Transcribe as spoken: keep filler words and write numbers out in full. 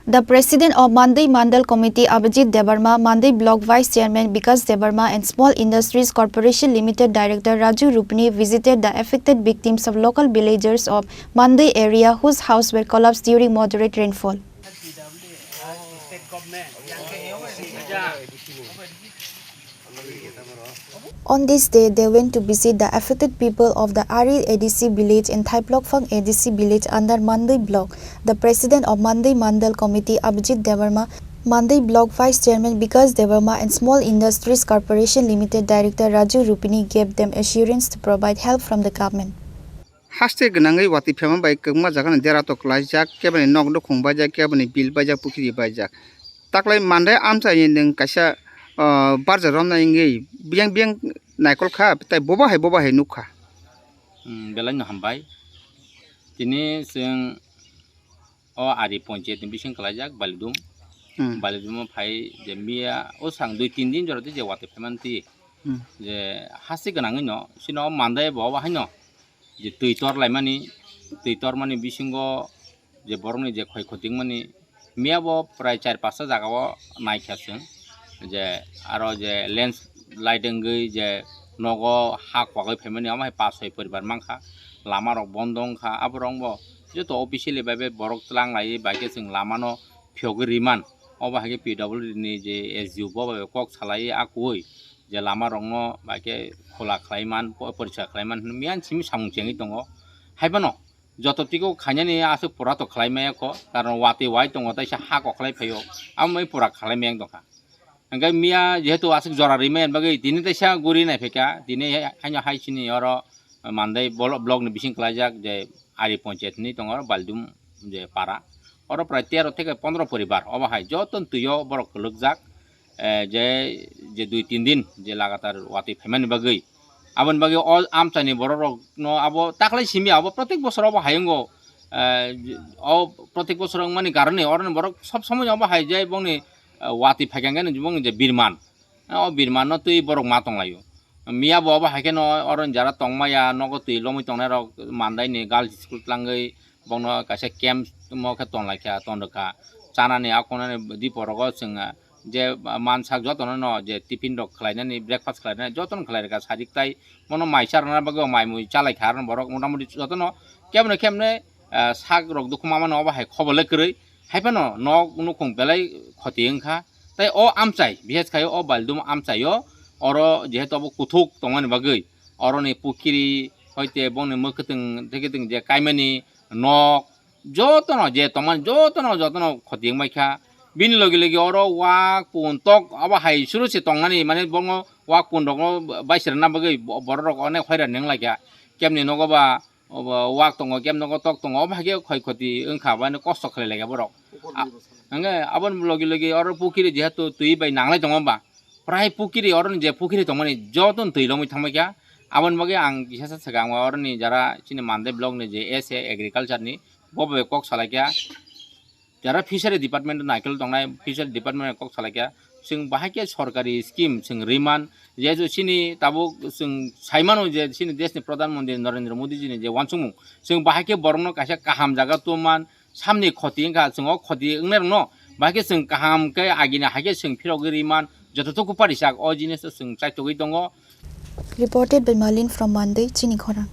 The president of Mandai Mandal Committee, Abhijit Debbarma, Mandai Block Vice Chairman Bikash Debbarma, and Small Industries Corporation Limited Director Raju Rupini visited the affected victims of local villagers of Mandai area whose houses were collapsed during moderate rainfall. On this day, they went to visit the affected people of the Ari A D C village and Thaiplokphang A D C village under Mandai block. The president of Mandai Mandal Committee, Abhijit Debbarma, Mandai block vice chairman Bikash Debbarma, and Small Industries Corporation Limited director Raju Rupini gave them assurance to provide help from the government. Haste gwnangwi watwi phema bai kwbangma jagani dera tok klaijak, keboni nok nukhung baijak, keboni bil baijak, pukhiri baijak. Taklai Mandai amchaini nwng kaisa, ah, barja romna wngwi biyang biyang naikol kha, tei bobo hai bobo hai nuk kha. Hmm, belai no hambai. Tini chwng o Ari ponchayat ni bising klaijak Balidum. Hmm. Balidum o phai je miya o sang dui tin din jora twi je watwi phaimani twi. Hmm. Je haste gwnangwi no, sino Mandai bo obo haino je twi tor laimani, twi tormani bisingo je borokni je khoi khoti wngmani, miya bo prai char pasta jaga o naikha chwng, je aro je landslide wngwi je nogo ha kwagwi phaimani, omo hai pas soi poribar mankha, lama rok bondo wngkha, aborok bo joto officially bai bai borok twlang laiwi bai khe chwng lama no phiyogwi riman, obo hai khe P W D ni je S D O bo bai kok salaiwi a kuwi je lama rokno bai khe khula khlaiman, po-, poriskar khlaiman hwnwi miyang simi samung chengwi tongo. Hai phano joto twigo khainani aswk pura to khlai maya kho, karon watwi wai tongo, teisa ha kokhlai phaio, amo mai pura khlai maya wng tongkha. Hwnkhe miya jehetu aswk jora rimani bagwi tini teisa guri nai phaikha, tini haino hai chini oro Mandai blo-, block ni bising klaijak je Ari ponchayat hinwi tongo oro Balidum je para. Oro prai tero theke pondro poribar obo hai joto twio borok kwlwkjak, eh, je, je dui tin din je lagatar watwi phaimani bagwi. Aboni bagwi o amchaini borok rokno abo taklai simi abo protek bosor obo hai wngo, eh, o protek bosor wngmani karone oroni borok sob somoi obo hai je bongni, eh, watwi phaikha hwnkhe bongni je birman, o birmanno twi borok ma tonglaio. Miya bo obo hai kheno oroni jara tongmaya nogo twi lomwi tongnai rok Mandai ni girls school tlangwi bongno kaisa camp mo khe tonlai kha, ton rwkha. Chanani a konani diporogo chwng, ah, je mansak jotono no je tiffin rok khlainani, breakfast khlainani jotono khlai rwkha sajik tai. Bono mai charwna bagwi bo mai mui chalaikha, aro borok motamoti jotono kebne kebne, ah, sak rok dukhu mamano obo hai khobole kwrwi. Hai phano nok nukhung belai khoti wngkha. Tei o amchai, bises khai o Balidum amchaio oro jehetu abo kuthuk tongmani bagwi oroni pukhiri hoite bongni mwkhwtwng thwkhe twng je kaimani nok, jotono je tongmani jotono, jotono khoti wngbai kha. Bini logi logi oro wak pun tok abo hai suru se tongnani, mane bongo wak pun rokno baisirna bagwi bo-, borok rok onek hoiran wnglaikha. Kemni nogo ba obo wak tongo, kemni nogo tok tongo, obo hai khe khoi khoti wngkha, bani kosto khlai laikha borok. A-, hwnkhe aboni logi logi oro pukhiri jehetu twi bai nanglai tongo ba, prai pukhiri oroni je pukhiri tongmani jotono twi lomwi thangbai kha. Aboni bagwi ang kisa sa swkang o oroni jara chini Mandai block ni je S A agriculture ni bo bai kok salai kha. Jara fishery department naikol tongnai, fishery department kok salai kha. Chwng bahai khe sorkari scheme chwng riman, jehetu chini tabuk chwng saimano je chini desh ni Pradhan Mantri Narendra Modi ji ni je wansukmung, chwng bahai khe borokno kaisa kaham jaga tubman, samni khoti wngkha, chwng o khoti wngnai rokno bahai khe chwng kaham khe agini hai khe chwng phirogwi riman, joto tuku parisak o jinis chwng chaitogwi tongo. Reported by Malin from Mandai, Chini Khorang.